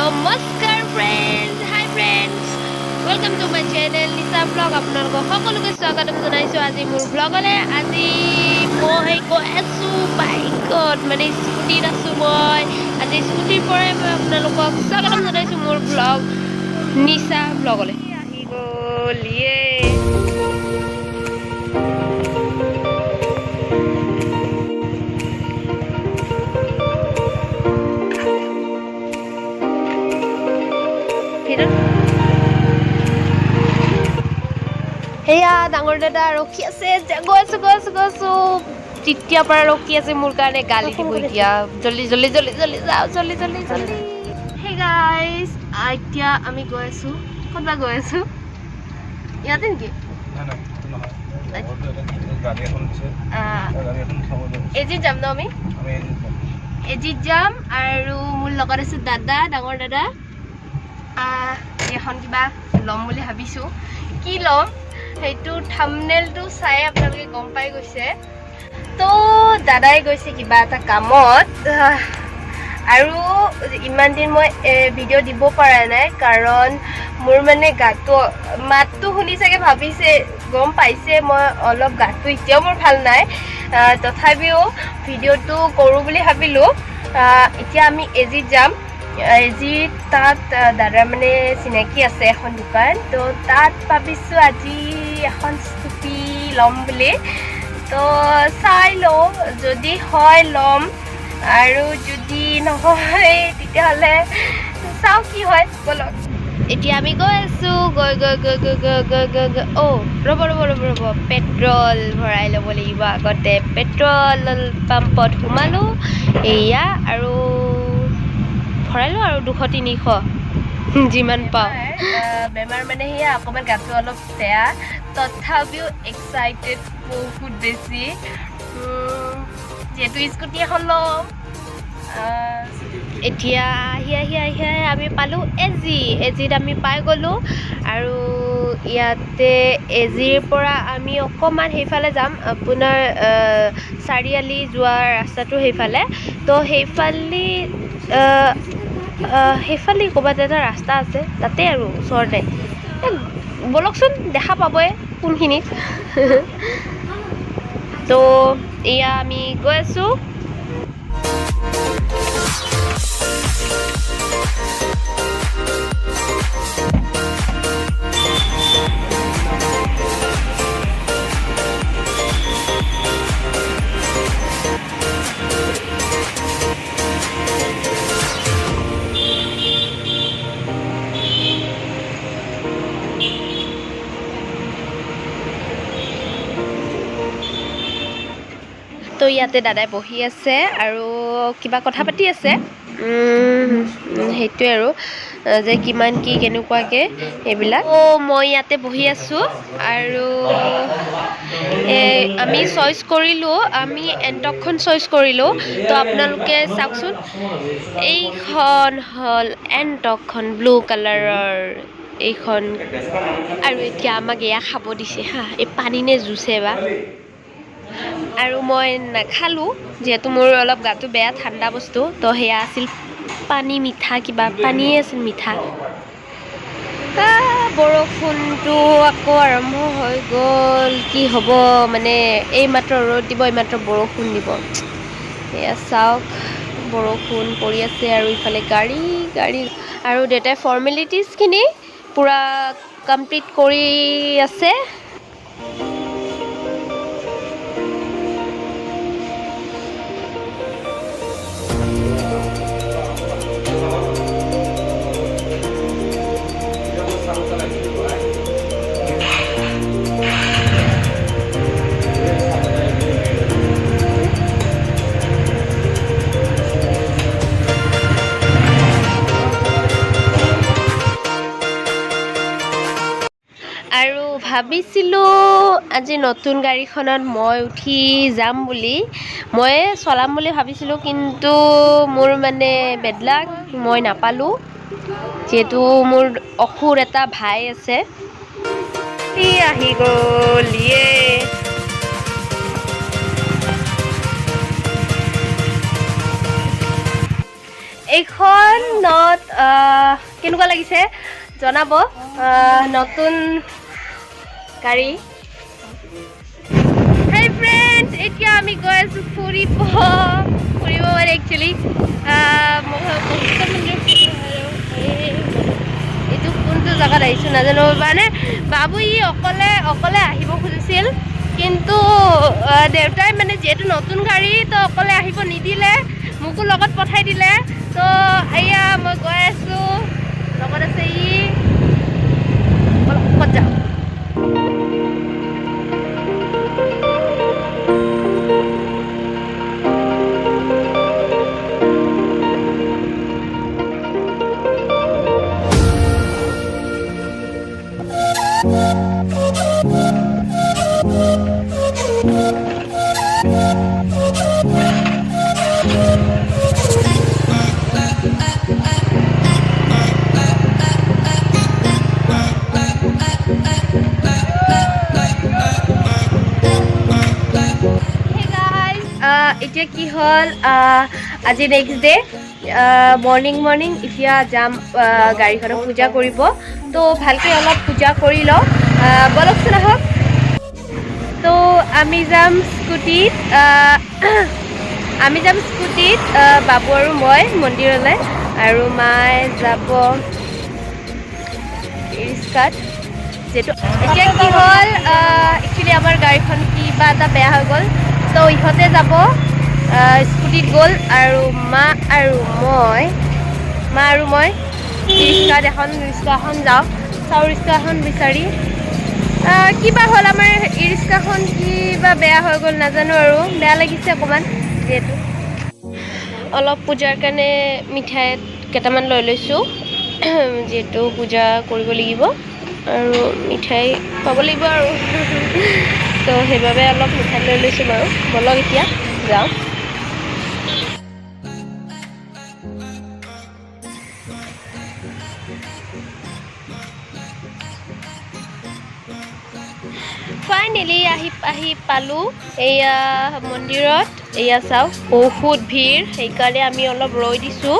নমস্কাৰ friends, hi friends, welcome to my channel Nisa Vlog। আপোনালোকক সকলোকে স্বাগতম জনাইছোঁ আজি মোৰ ভ্লগলৈ। আজি মই গৈ আছোঁ বাইকত, মানে স্কুটিত আছোঁ মই। আজি স্কুটিৰ পৰাই মই আপোনালোকক স্বাগতম জনাইছোঁ মোৰ ভ্লগ নিচা ভ্লগলৈ। আহি গ'ল ইয়ে। সেয়া ডাঙৰ দাদা ৰখি আছে, গৈ আছো গৈ আছো গৈ আছো, তেতিয়াৰ পৰা ৰখি আছে মোৰ কাৰণে, গালি দিব এতিয়া, জল্দি জল্দি জল্দি জল্দি যাওঁ, জল্দি জল্দি জল্দি। হে গাইজ, এতিয়া আমি গৈ আছো, ক'ত বা গৈ আছো? ইয়াতে নেকি? এজিত যাম ন আমি? এজিত যাম আৰু মোৰ লগত আছে দাদা, ডাঙৰ দাদা। এখন কিবা ল'ম বুলি ভাবিছোঁ, কি ল'ম সেইটো থাম্বনেইলটো চাই আপোনালোকে গম পাই গৈছে। তো দাদাই গৈছে কিবা এটা কামত, আৰু ইমান দিন মই ভিডিঅ' দিব পৰা নাই, কাৰণ মোৰ মানে গাটো, মাতটো শুনি চাগে ভাবিছে, গম পাইছে মই অলপ গাটো এতিয়াও মোৰ ভাল নাই, তথাপিও ভিডিঅ'টো কৰোঁ বুলি ভাবিলোঁ। এতিয়া আমি এজিত যাম। এজিত তাত দাদাৰ মানে চিনাকি আছে এখন দোকান, তো তাত ভাবিছোঁ আজি এখন স্কুটি ল'ম বুলি। তো চাই লওঁ, যদি হয় ল'ম, আৰু যদি নহয় তেতিয়াহ'লে চাওঁ কি হয়। ব'লক, এতিয়া আমি গৈ আছোঁ, গৈ গৈ গৈ গৈ গৈ গৈ গৈ গৈ। অ' ৰ'ব ৰ'ব ৰ'ব ৰ'ব, পেট্ৰল ভৰাই ল'ব লাগিব আগতে। পেট্ৰল পাম্পত সোমালোঁ এয়া, আৰু ভৰালোঁ আৰু 200-300 যিমান পাওঁ। বেমাৰ মানে সেয়া অকণমান গাটো অলপ বেয়া, তথাপিও এক্সাইটেড বহুত বেছি, যিহেতু স্কুটি এখন ল'ম। এতিয়া আহি আহি আহি আহি আমি পালোঁ এজি। এজিত আমি পাই গ'লোঁ, আৰু ইয়াতে এজিৰ পৰা আমি অকণমান সেইফালে যাম, আপোনাৰ চাৰিআলি যোৱা ৰাস্তাটো সেইফালে। তো সেইফালে সেইফালে ক'ৰবাত এটা ৰাস্তা আছে, তাতে আৰু ওচৰতে। ব'লকচোন, দেখা পাবই কোনখিনিত। তো এয়া আমি গৈ আছোঁ। তো ইয়াতে দাদাই বহি আছে আৰু কিবা কথা পাতি আছে, সেইটোৱে আৰু যে কিমান কি কেনেকুৱাকৈ এইবিলাক। অ' মই ইয়াতে বহি আছোঁ আৰু আমি চইচ কৰিলোঁ, আমি এণ্টকখন চইচ কৰিলোঁ। তো আপোনালোকে চাওকচোন, এইখন হ'ল এণ্টকখন, ব্লু কালাৰৰ এইখন। আৰু এতিয়া আমাক এয়া খাব দিছে, হা, এই পানী নে জুচে বা। আৰু মই নাখালোঁ, যিহেতু মোৰ অলপ গাটো বেয়া, ঠাণ্ডা বস্তু। তো সেয়া আছিল পানী, মিঠা কিবা পানীয়ে আছিল মিঠা। বৰষুণটো আকৌ আৰম্ভ হৈ গ'ল, কি হ'ব মানে, এইমাত্ৰ ৰ'দ দিব, এইমাত্ৰ বৰষুণ দিব। এয়া চাওক, বৰষুণ পৰি আছে আৰু ইফালে গাড়ী গাড়ী। আৰু দেউতাই ফৰ্মেলিটিজখিনি পূৰা কমপ্লিট কৰি আছে। আৰু ভাবিছিলোঁ আজি নতুন গাড়ীখনত মই উঠি যাম বুলি, ময়ে চলাম বুলি ভাবিছিলোঁ, কিন্তু মোৰ মানে বেড লাক, মই নাপালোঁ, যিহেতু মোৰ অসুৰ এটা ভাই আছে। আহি গ'ল ইয়ে। এইখনত কেনেকুৱা লাগিছে জনাব। নতুন গাড়ী। হেই ফ্ৰেণ্ডছ, এতিয়া আমি গৈ আছোঁ ফুৰিব। ফুৰিব মানে একচুৱেলি বশিষ্ঠ মন্দিৰ আৰু এইটো কোনটো জেগাত আহিছোঁ নাজানো। মানে বাবু ই অকলে অকলে আহিব খুজিছিল, কিন্তু দেউতাই মানে যিহেতু নতুন গাড়ী, তো অকলে আহিব নিদিলে, মোকো লগত পঠাই দিলে। তো এয়া মই গৈ আছোঁ, লগত আছে ই। ব'লক, ক'ত যাওঁ? Hey guys, এতিয়া কি হ'ল, আজি নেক্সট ডে মৰ্ণিং মৰ্ণিং এতিয়া যাম গাড়ীখনক পূজা কৰিব। তো ভালকৈ অলপ পূজা কৰি লওঁ। ব'লকচোন, আহক। তো আমি যাম স্কুটিত, বাবু আৰু মই মন্দিৰলৈ আৰু মায়ে যাব ৰিক্সাত। যিহেতু এতিয়া কি হ'ল, একচুৱেলি আমাৰ গাড়ীখন কিবা এটা বেয়া হৈ গ'ল, তো ইহঁতে যাব, স্কুটিত গ'ল আৰু মা আৰু মই ৰিক্সাত এখন ৰিক্সা এখন যাওঁ, চাওঁ ৰিক্সা এখন বিচাৰি। কিবা হ'ল, আমাৰ ই ৰিক্সাখন কিবা বেয়া হৈ গ'ল, নাজানো আৰু বেয়া লাগিছে অকণমান। যিহেতু অলপ পূজাৰ কাৰণে মিঠাই কেইটামান লৈ লৈছোঁ, যিহেতু পূজা কৰিব লাগিব আৰু মিঠাই পাব লাগিব আৰু, তো সেইবাবে অলপ মিঠাই লৈ লৈছোঁ বাৰু। ব'লক, এতিয়া যাওঁ। ফাইনেলি আহি আহি পালোঁ এয়া মন্দিৰত। এয়া চাওক, বহুত ভিৰ, সেইকাৰণে আমি অলপ ৰৈ দিছোঁ।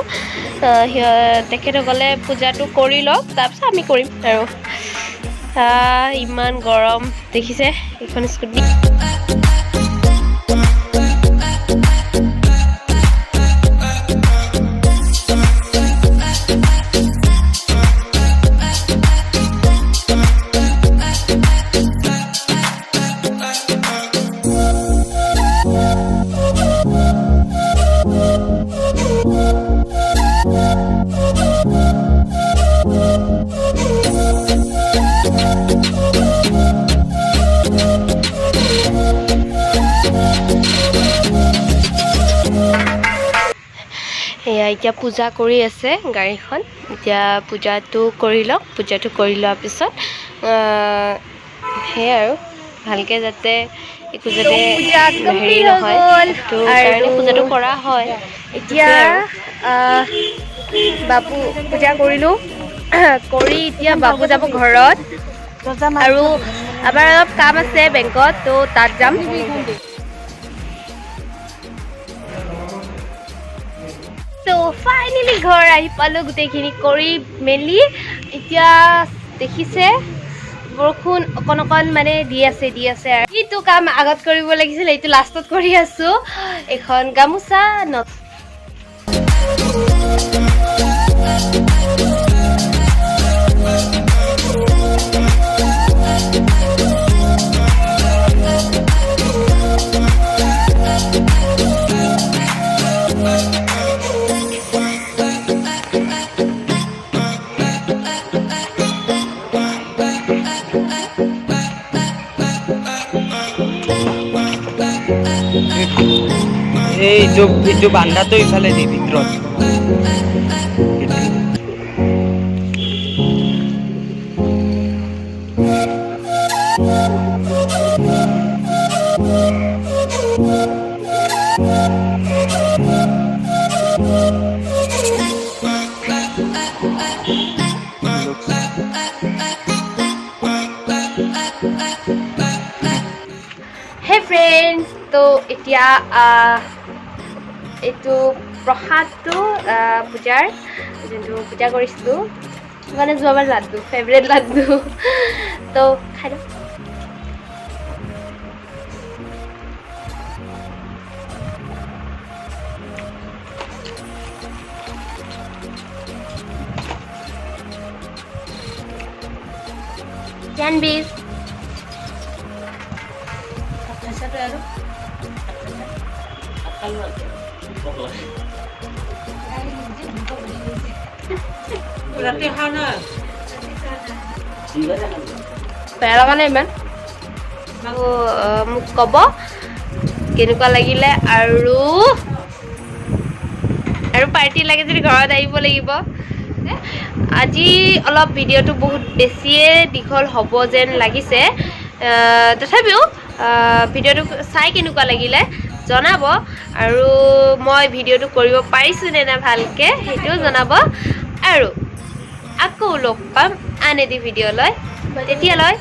তেখেতসকলে পূজাটো কৰি লওক, তাৰপিছত আমি কৰিম আৰু। ইমান গৰম দেখিছে। এইখন স্কুটি। এয়া এতিয়া পূজা কৰি আছে গাড়ীখন। এতিয়া পূজাটো কৰি লওক। পূজাটো কৰি লোৱাৰ পিছত সেয়াই আৰু ভালকৈ যাতে একো যাতে পূজা হেৰি complete হৈ নহয়, গ'ল। সেইটো কাৰণে আৰু পূজাটো কৰা হয়। এতিয়া বাবু পূজা কৰিলোঁ, কৰি এতিয়া বাবু যাব ঘৰত আৰু আমাৰ অলপ কাম আছে বেংকত, তো তাত যাম। তো ফাইনেলি ঘৰ আহি পালোঁ গোটেইখিনি কৰি মেলি। এতিয়া দেখিছে, বৰষুণ অকণ অকণ মানে দি আছে, দি আছে। আৰু যিটো কাম আগত কৰিব লাগিছিল, সেইটো লাষ্টত কৰি আছোঁ। এইখন গামোচা এইটো বান্ধাটো ইফালে দি ভিতৰত। হে ফ্ৰেণ্ডছ, তো এতিয়া এইটো প্ৰসাদটো, পূজাৰ যোনটো পূজা কৰিছিলোঁ, মানে যোৱাবাৰ লাড্ডু, ফেভৰেট লাড্ডু। তো খাই লওঁ। জানবি। আৰু ৰাতি খাওঁ না। বেয়া লগা নাই ইমান। আৰু মোক ক'ব কেনেকুৱা লাগিলে। আৰু পাৰ্টি লাগে যদি ঘৰত আহিব লাগিব। আজি অলপ ভিডিঅ'টো বহুত বেছিয়ে দীঘল হ'ব যেন লাগিছে। তথাপিও ভিডিঅ'টো চাই কেনেকুৱা লাগিলে জনাব আৰু মই ভিডিঅ'টো কৰিব পাৰিছোঁ নে নাই ভালকৈ সেইটোও জনাব। আৰু আকৌ লগ পাম আন এটি ভিডিঅ'লৈ। তেতিয়ালৈ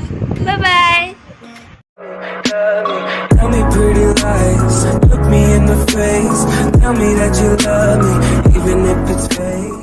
bye bye. Tell me pretty lies, look me in the face. Tell me that you love me, even if it's fake.